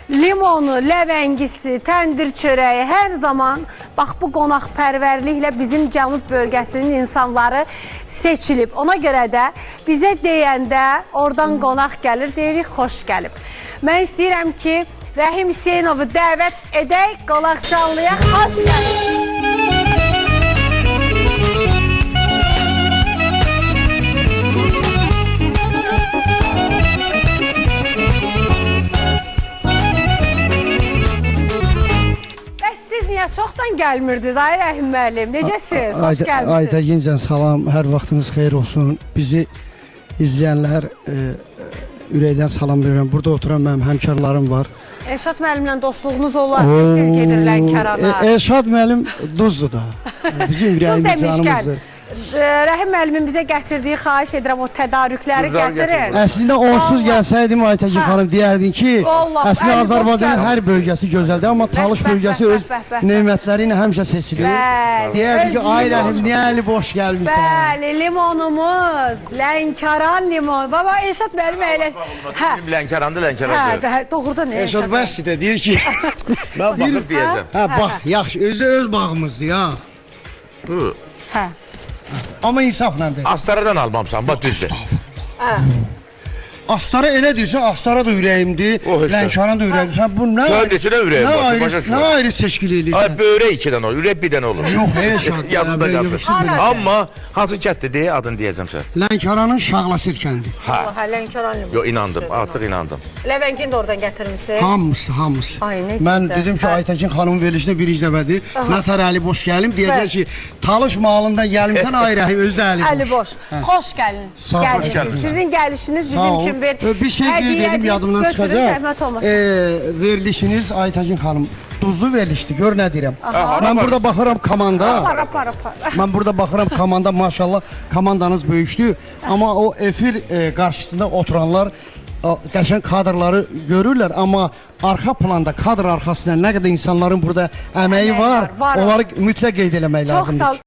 Limonu, ləvəngisi, təndir çörəyi hər zaman bax bu qonaqpərvərliklə bizim cənub bölgəsinin insanları seçilib. Ona görə də bizə deyəndə oradan qonaq gəlir, deyirik xoş gəlib. Mən istəyirəm ki, Rəhim Hüseynovu dəvət edək, qonaq canlıya xoş gəlib. Bəs siz niyə çoxdan gəlmirdiniz ay Rəhim müəllim? Necəsiz? Xoş gəlmisiniz. Aytəkincan salam, hər vaxtınız xeyir olsun. Bizi izləyənlər ürəkdən salam verirəm. Burada oturan mənim həmkarlarım var. Elşad müəllimlə dostluğunuz olar, siz gedir Lənkərana. Elşad müəllim duzdur da. Bizim Tuz ürəyimiz, demişkən, canımızdır. Rəhim müəllimin bizə gətirdiyi xahiş edirəm o tədarükləri Duzları gətirin. gətirin. Əslində onsuz gəlsəydim Aytəkin xanım deyərdin ki, Vallahi, əslində əli boş Azərbaycanın gəlin. hər bölgəsi gözəldir, amma Talış bəh, bölgəsi bəh, öz bəh, bəh, bəh. nemətləri ilə həmişə seçilir. Bəli, Deyərdi ki, öz ay limon. Rəhim, niyə əli boş gəlmisən? Bəli, limonumuz, Lənkəran limonu. Baba, Elşad müəllim elə. Hə, Bizim Lənkərandır, hə, Lənkərandır. doğrudan Elşad Vəsi də deyir ki, Mən baxıb deyəcəm. hə bax, yaxşı, özü öz bağımızdır ya. Bu, Hə. Amma insafla de. Astaradan almamsan, bax düzdür. Astara elə deyirsən, Astara da ürəyimdir, O heç də. Lənkəran da ürəyimdir. Sən bu nə? Sən neçə də ürəyim nə var, ayrı, başa düşmürəm. nə ayrı seçkili Ay, eləyirsən? böyrək iki dənə olur, ürək bir dənə olur. Yox, Elşad. Yadında ya, qalsın. yığışdır belə. Amma hansı kətdir deyə adını deyəcəm sən. Lənkəranın Şağlasir kəndi. Hə. Hə, Lənkəran limonu. Yo, inandım, artıq inandım. Ləvəngini də oradan gətirmisiniz. Hamısı, hamısı. Ay, nə Mən gözəl. dedim ki, Hə. Aytəkin xanımın verilişində bir icləmədir. Nətər əli boş gəlim, deyəcək ki, Talış malından gəlmisən, ay Rəhim, özü də əli boş. Əli boş. Xoş gəlin. Sağ ol, Gəlmisiniz. xoş gəldiniz. Sizin gəlişiniz Sağ bizim ol. üçün bir Bir şey qeyd edim, hədiyyədir. yadımdan Götürün, çıxacaq. zəhmət olmasın. Verilişiniz Aytəkin xanım duzlu verilişdir, gör nə deyirəm. Aha. Mən burada baxıram komanda. Apar, apar, apar. Mən burada baxıram komanda maşallah komandanız böyükdür. Amma o efir qarşısında oturanlar qəşəng kadrları görürlər, amma arxa planda, kadr arxasında nə qədər insanların burada əməyi Əməyi var, var, var. onları mütləq qeyd eləmək Çox lazımdır. sağ ol.